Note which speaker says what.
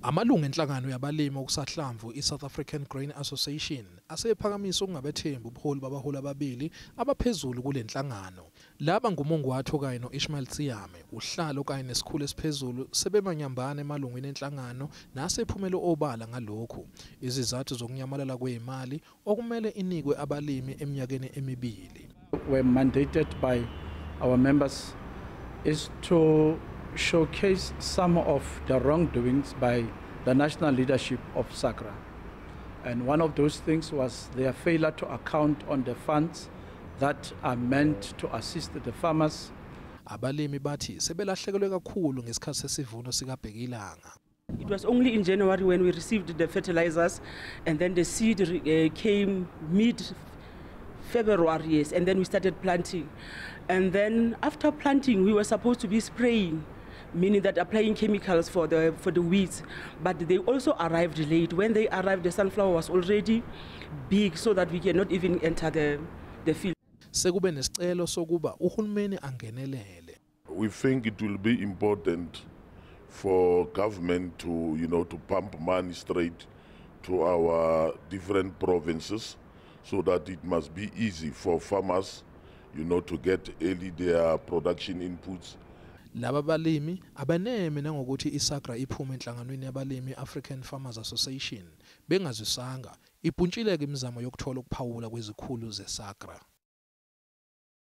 Speaker 1: Amalungu enhlangano yabalimi okusahlamvu i-South African Grain Association asephakamisa ukungabethembi ubuholi babaholi ababili abaphezulu kule nhlangano. Laba nguMongwatho kanye no-Ishmael Tsiyame, uhlalo kanye nesikhulu esiphezulu sebemanyambane emalungwini enhlangano nasephumele obala ngalokhu. Izizathu zokunyamalala kwezimali okumele inikwe abalimi eminyakeni emibili.
Speaker 2: Were mandated by our members is to showcase some of the wrongdoings by the national leadership of SAGRA. And one of those things was their failure to account on the funds that are meant to assist the farmers.
Speaker 1: Abalimi bathi sebelahlekelwe kakhulu ngesikhathi sesivuno sikabhekilanga.
Speaker 3: It was only in January when we received the fertilizers, and then the seed came mid February, yes, and then we started planting. And then after planting, we were supposed to be spraying, meaning that applying chemicals for the weeds. But they also arrived late. When they arrived, the sunflower was already big, so that we cannot even enter the field.
Speaker 1: Sekube nesicelo sokuba uhulumeni angenelele.
Speaker 4: We think it will be important for government to pump money straight to our different provinces so that it must be easy for farmers to get early their production inputs.
Speaker 1: Laba balimi abaneme nangokuthi iSAGRA iphume enhlanganweni yabalimi African Farmers Association bengazwisanga ibhuntshileke imizamo yokuthola ukuphawula kwezikhulu zeSAGRA.